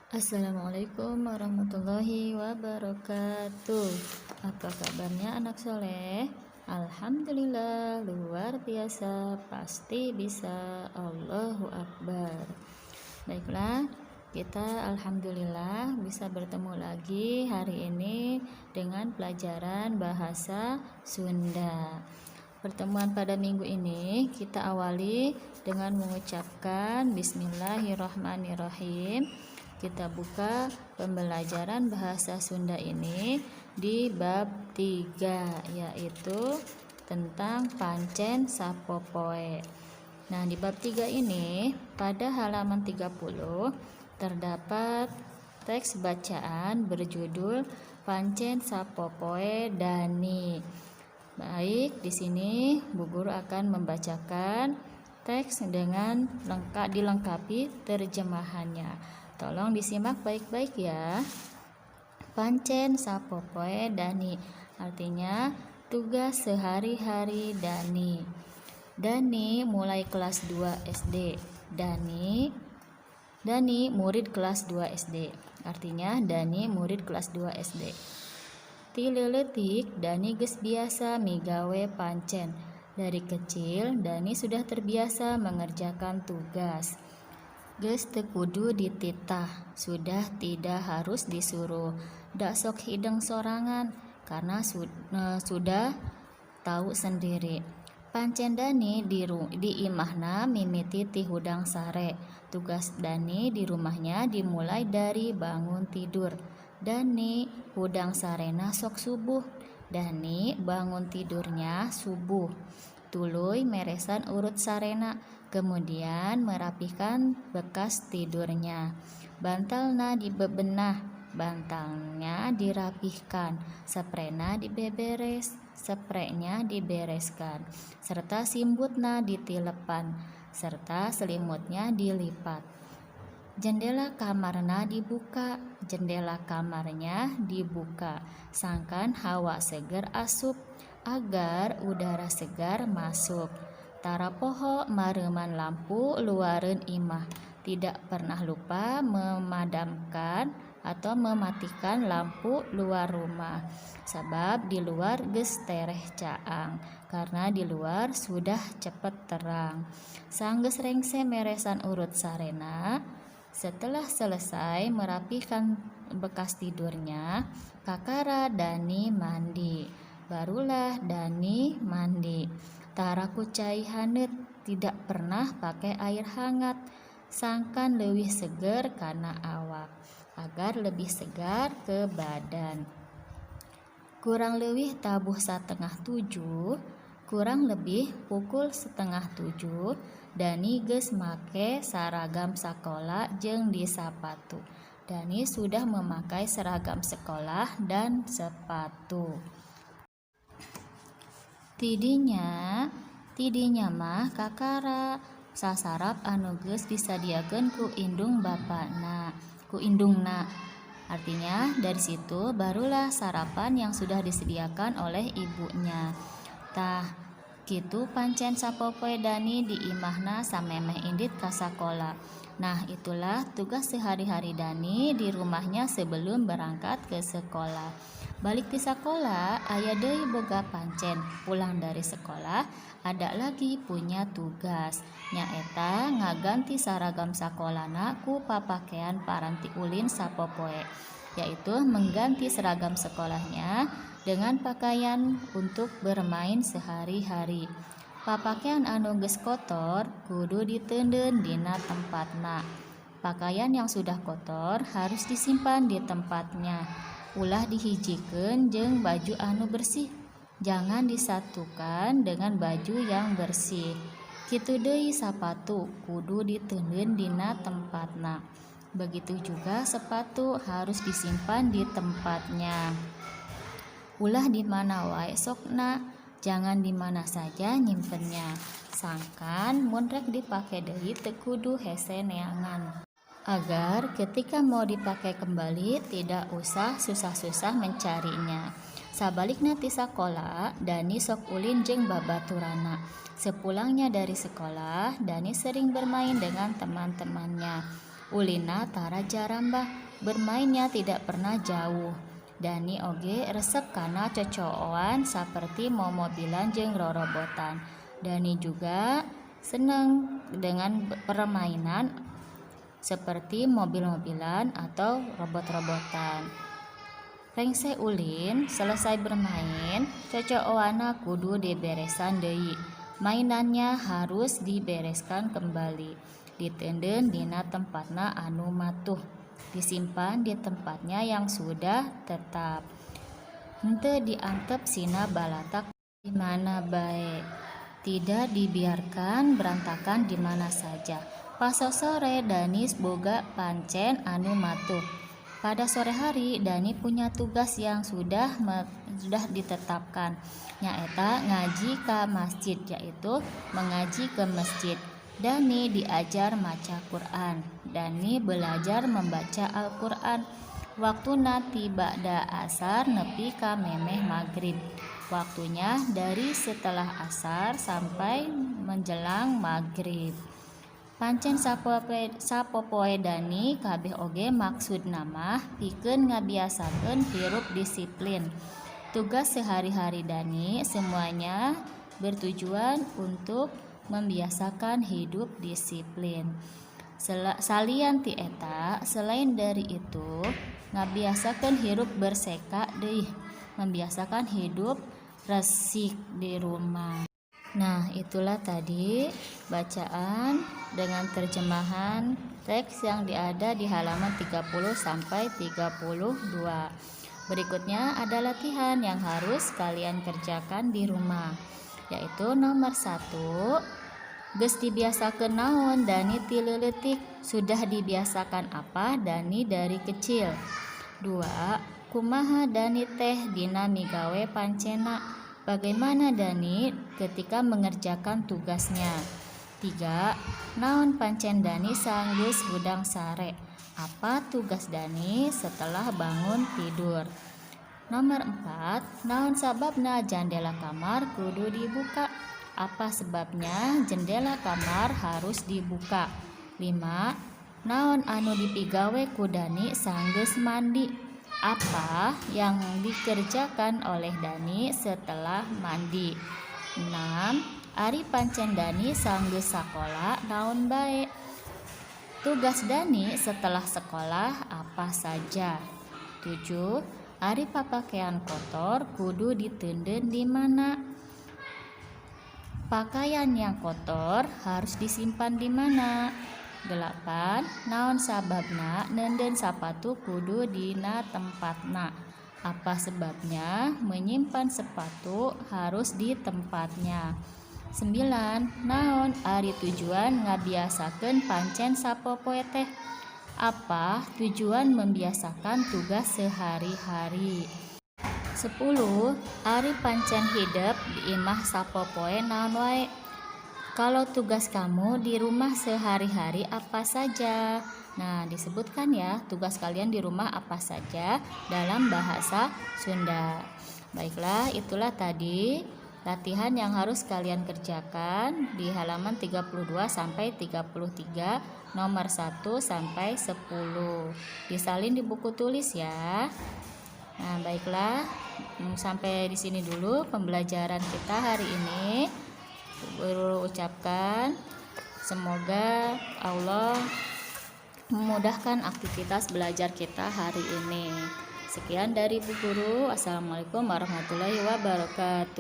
Assalamualaikum warahmatullahi wabarakatuh. Apa kabarnya, anak soleh? Alhamdulillah, luar biasa. Pasti bisa. Allahu Akbar. Baiklah, kita alhamdulillah bisa bertemu lagi hari ini dengan pelajaran bahasa Sunda. Pertemuan pada minggu ini kita awali dengan mengucapkan Bismillahirrahmanirrahim. Kita buka pembelajaran bahasa Sunda ini di bab 3, yaitu tentang pancen sapopoe. Nah, di bab 3 ini pada halaman 30 terdapat teks bacaan berjudul Pancen Sapopoe Dani. Baik, di sini Bu Guru akan membacakan teks dengan lengkap dilengkapi terjemahannya. Tolong disimak baik-baik ya. Pancen sapopoe Dani artinya tugas sehari-hari Dani. Dani mulai kelas 2 SD. Dani Dani murid kelas 2 SD. Artinya Dani murid kelas 2 SD. Ti leutik Dani geus biasa migawe pancen. Dari kecil Dani sudah terbiasa mengerjakan tugas. Geus teu kudu dititah, sudah tidak harus disuruh. Da sok hideng sorangan, karena sudah tahu sendiri. Pancen Dani di imahna mimiti ti hudang sare. Tugas Dani di rumahnya dimulai dari bangun tidur. Dani hudang sarena sok subuh. Dani bangun tidurnya subuh. Tuluy meresan urut sarena, kemudian merapihkan bekas tidurnya. Bantalna dibebenah, bantalnya dirapihkan, seprena dibeberes, sepreknya dibereskan, serta simbutna ditilepan, serta selimutnya dilipat. Jendela kamarna dibuka, jendela kamarnya dibuka, sangkan hawa seger asup, agar udara segar masuk. Tara poho mareuman lampu luareun imah, tidak pernah lupa memadamkan atau mematikan lampu luar rumah, sabab di luar geus tereh caang, karena di luar sudah cepat terang. Sanggeus rengse meresan urut sarena, setelah selesai merapikan bekas tidurnya, kakara Dani mandi. Barulah Dani mandi. Tara ku cai haneut, tidak pernah pakai air hangat. Sangkan leuwih seger kana awak, agar lebih segar ke badan. Kurang leuwih tabuh 6.30, kurang lebih pukul 6.30, Dani geus make saragam sakola jeung disapatu. Dani sudah memakai seragam sekolah dan sepatu. Tidinya, tidinya mah kakara sasarap anu geus disadiakeun ku indung bapana, ku indungna. Artinya dari situ barulah sarapan yang sudah disediakan oleh ibunya. Tah, kitu pancen sapopoe Dani di imahna samemeh indit ka sakola. Nah, itulah tugas sehari-hari Dani di rumahnya sebelum berangkat ke sekolah. Balik ti sakola, aya deui boga pancen. Pulang dari sekolah, ada lagi punya tugas. Nyaeta ngaganti saragam sakolana ku papakean paranti ulin sapopoe, yaitu mengganti seragam sekolahnya dengan pakaian untuk bermain sehari-hari. Papakean anu geus kotor kudu diteundeun dina tempatna. Pakaian yang sudah kotor harus disimpan di tempatnya. Ulah dihijikeun jeung baju anu bersih. Jangan disatukan dengan baju yang bersih. Kitu deui sapatu kudu diteundeun dina tempatna. Begitu juga sepatu harus disimpan di tempatnya. Ulah di mana wae sokna, jangan di mana saja nyimpennya. Sangkan mun rek dipake deui teu kudu hese neangan. Agar ketika mau dipakai kembali tidak usah susah-susah mencarinya. Sabalikna ti sakola, Dani sok ulin jeung babaturanna. Sepulangnya dari sekolah, Dani sering bermain dengan teman-temannya. Ulinna tara jarambah, bermainnya tidak pernah jauh. Dani oge resep kana cocooan saperti momobilan jeung rorobotan. Dani juga senang dengan permainan seperti mobil-mobilan atau robot-robotan. Rengse ulin, selesai bermain, cocooanna kudu diberesan deui. Mainannya harus dibereskan kembali. Diteundeun dina tempatna anu matuh. Disimpan di tempatnya yang sudah tetap. Henteu diantep sina balatak di mana bae. Tidak dibiarkan berantakan di mana saja. Pasosore Dani boga pancen anu matuh. Pada sore hari, Dani punya tugas yang sudah ditetapkan, nyaeta ngaji ka masjid, yaitu mengaji ke masjid. Dani diajar maca Quran. Dani belajar membaca Al-Quran. Waktuna ti ba'da asar nepi ka memeh magrib. Waktunya dari setelah asar sampai menjelang maghrib. Pancen sapopoe Dani kabeh oge maksudna mah pikeun ngabiasakeun hirup disiplin. Tugas sehari-hari Dani semuanya bertujuan untuk membiasakan hidup disiplin. Salian ti eta, selain dari itu, ngabiasakeun hirup berseka deui, membiasakan hidup resik di rumah. Nah, itulah tadi bacaan dengan terjemahan teks yang ada di halaman 30 sampai 32. Berikutnya ada latihan yang harus kalian kerjakan di rumah, yaitu nomor 1. Geus dibiasakeun naon Dani ti leutik? Sudah dibiasakan apa Dani dari kecil? 2. Kumaha Dani teh dina migawe pancenna? Bagaimana Dani ketika mengerjakan tugasnya? 3. Naon pancen Dani sanggeus hudang sare? Apa tugas Dani setelah bangun tidur? Nomor 4. Naon sababna jandela kamar kudu dibuka? Apa sebabnya jendela kamar harus dibuka? 5. Naon anu dipigawe ku Dani sanggeus mandi? Apa yang dikerjakan oleh Dani setelah mandi? 6. Ari pancen Dani sanggeus sakola naon bae? Tugas Dani setelah sekolah apa saja? 7. Ari papakean kotor kudu diteundeun di mana? Pakaian yang kotor harus disimpan di mana? 8. Naon sababna neundeun sapatu kudu dina tempatna? Apa sebabnya menyimpan sepatu harus di tempatnya? 9. Naon ari tujuan ngabiasakeun pancen sapopoe teh? Apa tujuan membiasakan tugas sehari-hari? 10. Ari pancen hidep di imah sapopoe naon wae? Kalau tugas kamu di rumah sehari-hari apa saja? Nah, disebutkan ya tugas kalian di rumah apa saja dalam bahasa Sunda. Baiklah, itulah tadi latihan yang harus kalian kerjakan di halaman 32 sampai 33, nomor 1 sampai 10. Disalin di buku tulis ya. Nah, baiklah, sampai di sini dulu pembelajaran kita hari ini. Guru ucapkan semoga Allah memudahkan aktivitas belajar kita hari ini. Sekian dari Bu Guru. Assalamualaikum warahmatullahi wabarakatuh.